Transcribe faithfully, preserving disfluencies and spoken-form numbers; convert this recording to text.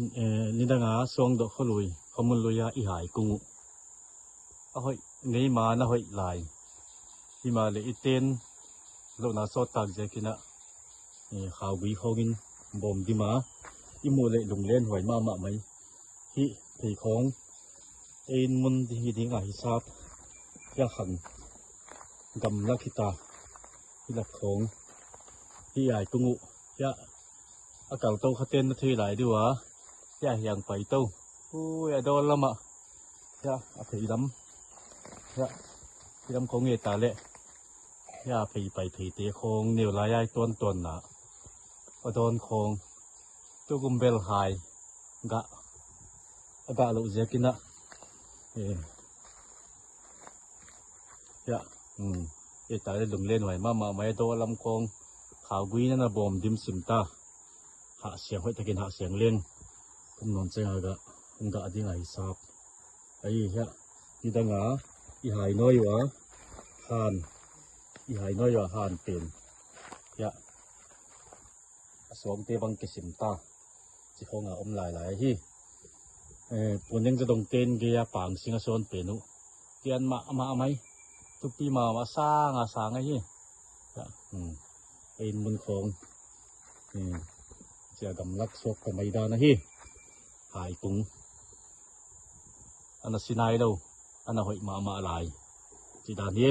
Eh, nidanga Suangdoh khualui, khuamun lui-a i hai kung uh a hoih ngei ma na hoih lai. Himahleh i ten lohna sawttak ziakinah, eh, khaugui khawngin bawm dima i muh leh lunglen huai mahmah mai. Hih phei khawng ei inn mun ding hi dinga hisap. Hiah khan gamlak hita. Hih lak khawng hih ai kung uh hiah a kalto khaten na thei lai dih uh a. Hiah hiang paito. Ui, a dawn lamah hiah a phei lam. Hiah hih lam khawng ngei ta leh hiah a phei pai pheite khawng neu lai ai tuantuanna a dawn khawng. Tukum bel hai gah a gah loh ziakinah, eh, hiah, um, ei ta le lunglen huai mahmah mai a daw lam khawng khaugui na na bawm dim sim ta. Hahsiang hoih takin hahsiang leng kum nawn ceng a gah hong gah dinga hisap. Ahi hiah nidanga i hai nawi uh a han i hai nawi uh a han pen hiah a suangte bang kisim ta. Ci khawnga om lailai ahi. Eh, puaneng zadongte in gei a pang sing a sawn pen uh kian mahmah mai. Thupi mahmah sanga sang ahi. Ei inn mun khawng cia gamlak suak ka mai dan ahi. Hai kung a na si nai lo, a na hoih mahmah lai ci dan hi.